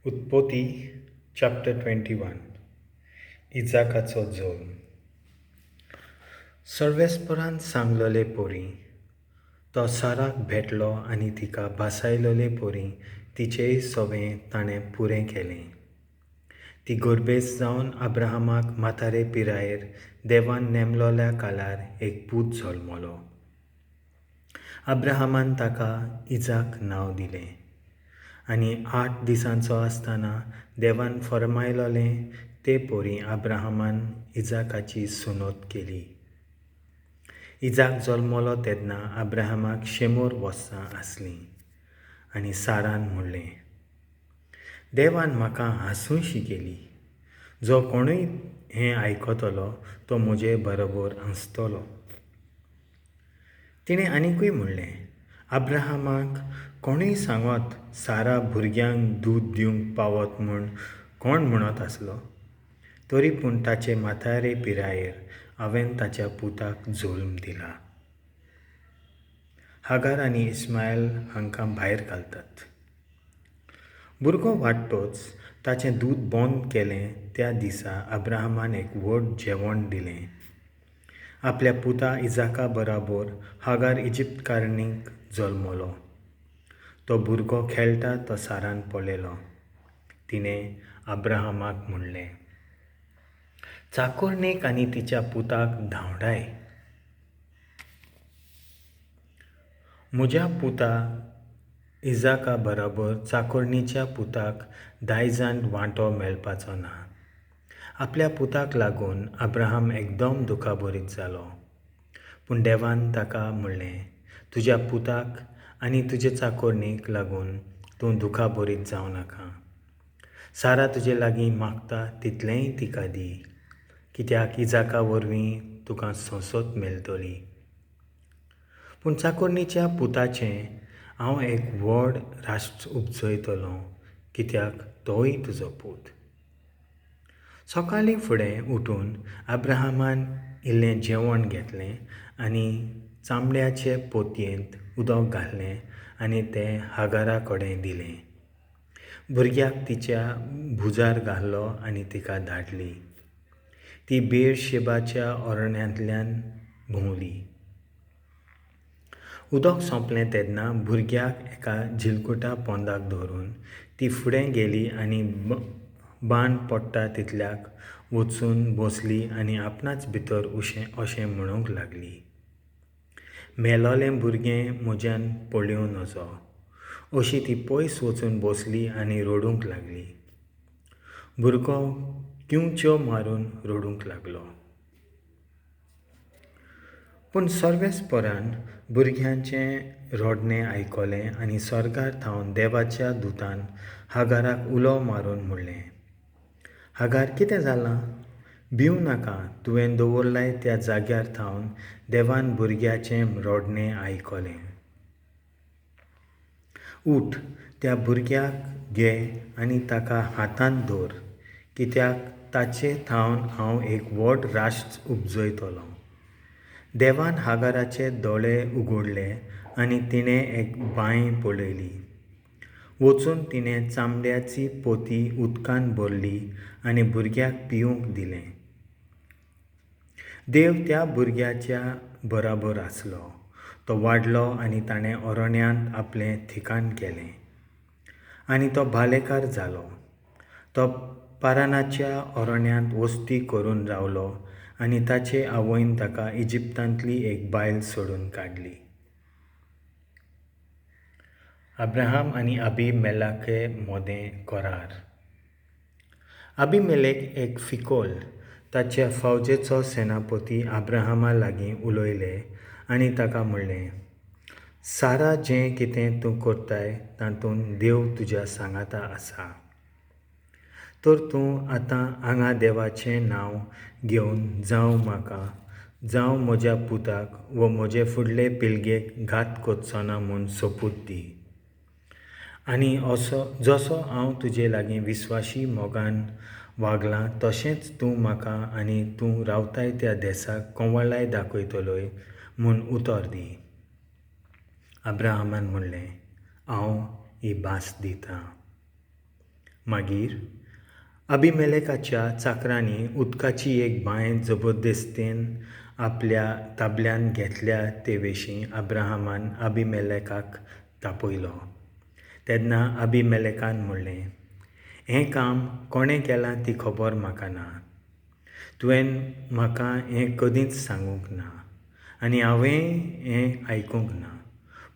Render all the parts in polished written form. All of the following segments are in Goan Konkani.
उत्पत्ती चॅप्टर 21. इजाकाचो जल्म. सर्वेस्परान सांगलोले पोरी तो साराक भेटलो आनी तिका भासायलोले पोरी तिचेय सवें ताणें पुरें केलें. ती गर्भेस्त जावन अब्राहमाक म्हातारे पिरायेर देवान नेमलोल्या काळार एक पूत जल्मलो. अब्राहमान ताका इजाक नांव दिलें आनी 8 दिसांचो आसतना देवान फर्मायलोलें ते पोरी अब्राहमान इजाकाची सुनत केली. इजाक जल्मलो तेन्ना अब्राहमाक 100 वर्सां आसलीं आनी सारान म्हणलें, देवान म्हाका हांसूंशी केली, जो कोणूय हें आयकतलो तो म्हजे बरोबर हांसतलो. तिणें आनिकूय म्हणलें, अब्राहमाक कोणूय सांगत सारा भुरग्यांक दूद दिवंक पावत म्हूण कोण म्हणत आसलो, तरी पूण ताचे म्हातारे पिरायेर हांवें ताच्या पुताक जल्म दिला. हागार आनी इस्मायल हांकां भायर घालतात. भुरगो वाडटोच ताचें दूद बंद केलें. त्या दिसा अब्राहमान एक व्हड जेवण दिलें. आपल्या पुता इजाका बराबर हागार इजिप्तकारणीक जल्मलो. तो भुरगो खेळटा तो सारान पळयलो. तिणें अब्राहमाक म्हणलें, चाकोरणीक आनी तिच्या पुताक धांवडाय. म्हज्या पुता इजाका बराबर चाकोरणीच्या पुताक दायजांत वांटो मेळपाचो ना. आपल्या पुताक लागून अब्राहम एकदम दुखाभरीत जालो. पूण देवान ताका म्हणलें, तुज्या पुताक आनी तुजे चाकोरणीक लागून तूं दुखाभरीत जावं नाका. सारा तुजे लागीं मागता तितलेंय तिका दी, कित्याक इजाका वरवीं तुका संसद मेळटली. पूण चाकोरणीच्या पुताचें हांव एक व्हड राष्ट्र उपजयतलो, कित्याक तोय तुजो पूत. सकाळीं फुडें उठून अब्राहमान इल्लें जेवण घेतलें आनी चामड्याचे पोतयेंत उदक घातलें आनी तें हागारा कडेन दिलें. भुरग्याक तिच्या भुजार घालो आनी तिका धाडली. ती बेरशेबाच्या अरण्यांतल्यान भोंवली. उदक सोंपलें तेन्ना भुरग्याक एका झिलकुटा पोंदाक धरून ती फुडें गेली आनी बाण पडटा तितल्याक वचून बसली आनी आपणाच भितर अशें म्हणूंक लागली, मेलोलें भुरगें म्हज्यान पळोवं नजो. अशी ती पयस वचून बसली आनी रडूंक लागली. भुरगो किंवच्यो मारून रडूंक लागलो. पूण सर्वेस्परान भुरग्यांचें रडणें आयकलें आनी स्वर्गार थावन देवाच्या दुतान हागाराक उलो मारून म्हणलें, हागार, कितें जालां? भिवं नाका, तुवें दवरलाय त्या जाग्यार थावन देवान भुरग्याचें रडणें आयकलें. उठ, त्या भुरग्याक घे आनी ताका हातांत धर, कित्याक ताचे थावन हांव एक व्हड राष्ट्र उपजयतलो. देवान हागाराचे दोळे उगडले आनी तिणें एक बांय पळयली. वचून तिणें चामड्याची पोती उदकान भरली आनी भुरग्याक पिवंक दिलें. देव त्या भुरग्याच्या बराबर आसलो. तो वाडलो आनी ताणें अरण्यांत आपलें ठिकाण केलें आनी तो भालेकार जालो. तो पारानाच्या अरण्यांत वस्ती करून रावलो आनी ताचे आवयन ताका इजिप्तांतली एक बायल सोडून काडली. अब्राहम आनी अबिमेलेका मदें करार. अबिमेलेक एक फिकोल ताच्या फौजेचो सेनापती अब्राहमा लागीं उलयले आनी ताका म्हणलें, सारा जें कितें तूं करताय तातूंत देव तुज्या सांगाता आसा. तर तूं आतां हांगा देवाचें नांव घेवन जावं म्हाका, जावं म्हज्या पुताक वो म्हजे फुडले पिळगेक घात करचो ना म्हूण सोपूत दी. आनी असो जसो हांव तुजे लागीं विस्वाशी मोगान वागलां तशेंच तूं म्हाका आनी तूं रावताय त्या देसाक कंवळाय दाखयतलोय म्हूण उतर दी. अब्राहमान म्हणलें, हांव ही भास दितां. मागीर अबीमेलेकाच्या चाकरांनी उदकाची एक बांय जबरदस्तीन आपल्या ताबल्यांत घेतल्या ते विशीं अब्राहमान अबीमेलेकाक तापयलो. तेन्ना अबीमेलेकान म्हणलें, हें काम कोणें केलां ती खबर म्हाका ना. तुवें म्हाका हें कदींच सांगूंक ना आनी हांवेंय हें आयकूंक ना,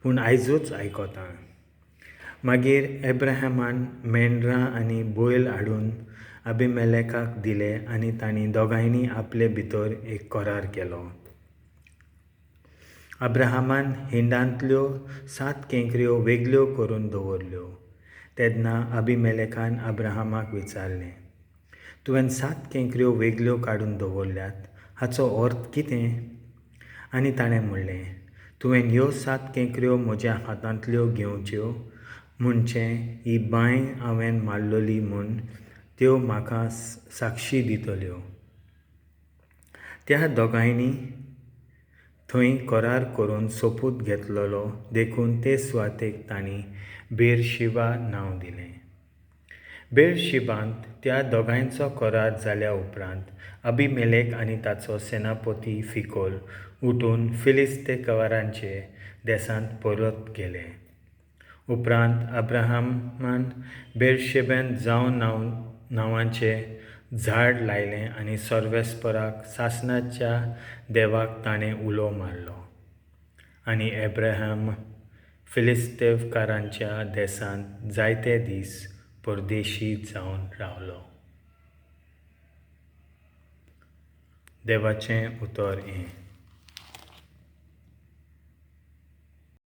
पूण आयजूच आयकतां. मागीर एब्राहमान मेंढरां आनी बैल हाडून अबीमेलेकाक दिले आनी तांणी दोगांयनी आपले भितर एक करार केलो. अब्राहमान हिंडांतल्यो सात केंकऱ्यो वेगळ्यो करून दवरल्यो. तेन्ना अबीमेलेकान अब्राहमाक विचारलें, तुवें सात केंकऱ्यो वेगळ्यो काडून दवरल्यात हाचो अर्थ कितें? आनी ताणें म्हणलें, तुवें ह्यो सात केंकऱ्यो म्हज्या हातांतल्यो घेवच्यो म्हणचे ही बांय हांवें मारलेली म्हूण त्यो म्हाका साक्षी दितल्यो. त्या दोगांयनी थंय करार करून सोपूत घेतलेलो देखून ते सुवातेक तांणी बेरशिबा नांव दिलें. बेरशिबांत त्या दोगांयचो करार जाल्या उपरांत अबीमेलेक आनी ताचो सेनापती फिकोल उठून फिलिस्तेकारांचे देसांत परत गेले. उपरांत अब्राहमान बेरशेबेंत जाव नांवाचें झाड लायलें आनी सर्वेस्पराक सासणाच्या देवाक ताणें उलो मारलो. आनी एब्राहम फिलिस्तेवकारांच्या देसांत जायते दीस परदेशी जावन रावलो. देवाचें उतर हें.